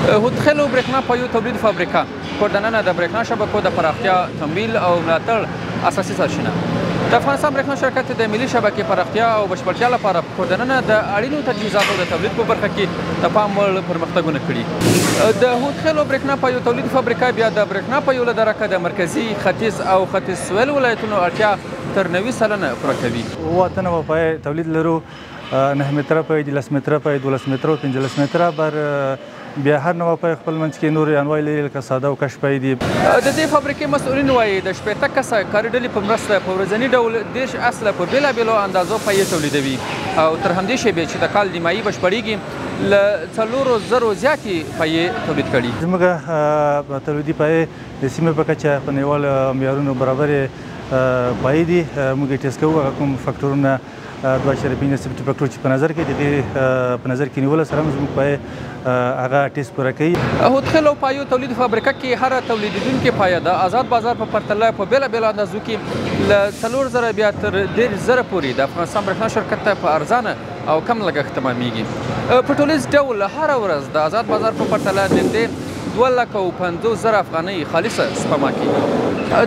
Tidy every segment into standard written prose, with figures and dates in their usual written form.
هوتخېلو برېښنا پایو تولید فابریکه کور دننه د برېښنا شبکو د پراختیا، تمویل او ملاتړ اساسي سرچینه. د افغانستان برېښنا شرکت د ملي شبکې پراختیا او بشپړتیا لپاره په کور دننه د اړینو تجهیزاتو د تولید په برخه کې د پام وړ پرمختګونه کړي. د هوتخېلو برېښنا پایو تولید فابریکه بیا د برېښنا پایو له درکه د مرکزي، ختیځ او ختیځ سویل ولایتونو اړتیا تر 90% پوره کوي. 7 نوع پایې تولید لرو، 9 متره پایې دي، 10 متره پایې، 12 متره او 15 متره. بر بیا هر نوع پایې خپل منځ کې نور انواع لري، لکه ساده او کش پایې دي. د دې فابریکې مسؤلین وایي د 60 کسه کاري ډلې په مرسته په ورځني ډول 30 اصله په بېلابېلو اندازو پایې تولیدوي او تر همدې شېبې چې د کال نیمایي بشپړېږي له 4000 زیاتې پایې تولید کړي. زموږ تولیدي پایې د سیمې په کچه په نړیوالو معیارونو برابرې پایې دي. موږ یې ټیسټ کوو، هغه کوم فاکټورونه 2.5 سیفټي فاکټور چې په نظر کې دغې په نظر کې نیولو سره هم زموږ پایې هغه ټیسټ پوره کوي. هوتخېلو پایو تولید فابریکه کې هره تولیدېدونکې پایه د ازاد بازار په پرتله په بېلابېلو اندازو کې له 4000 بیا تر 30,000 پورې د افغانستان برېښنا شرکت ته په ارزانه او کم لګښت تمامېږي. په ټولیز ډول هره ورځ د ازاد بازار په پرتله نږدې 250,000 افغانۍ خالصه سپما کېږي.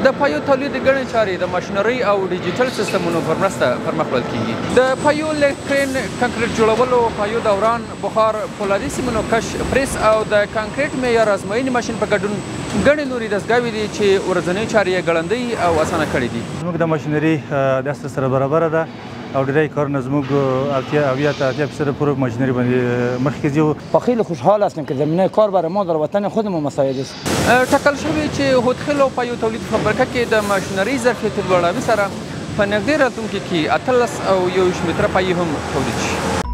د پایو تولید ګڼې چارې د ماشینرۍ او ډیجیټل سیستمونو پر مرسته پرمخ وړل کېږي. د پایو لېفت کرین، کانکریټ جوړولو، پایو دوران، بخار، فولادي سیمونو کش، پریس او د کانکریټ معیار ازموینې ماشین په ګډون ګڼې نورې دستګاوې دي چې ورځنۍ چارې یې ګړندۍ او اسانه کړې دي. زموږ د ماشینري د عصر سره برابره ده او ډېری کارونه زموږ 70% پورې ماشینري باندې مخکې ځي. با خیلی خوشحال هستیم که زمینه کار برای ما در وطن خودمون مساعد است. ټاکل شوې چې هوتخېلو پایو تولید فابریکه کې د ماشینري ظرفیت لوړاوي سره په نږدې راتلونکي کې 18 او 21 متره پایې هم تولید شي.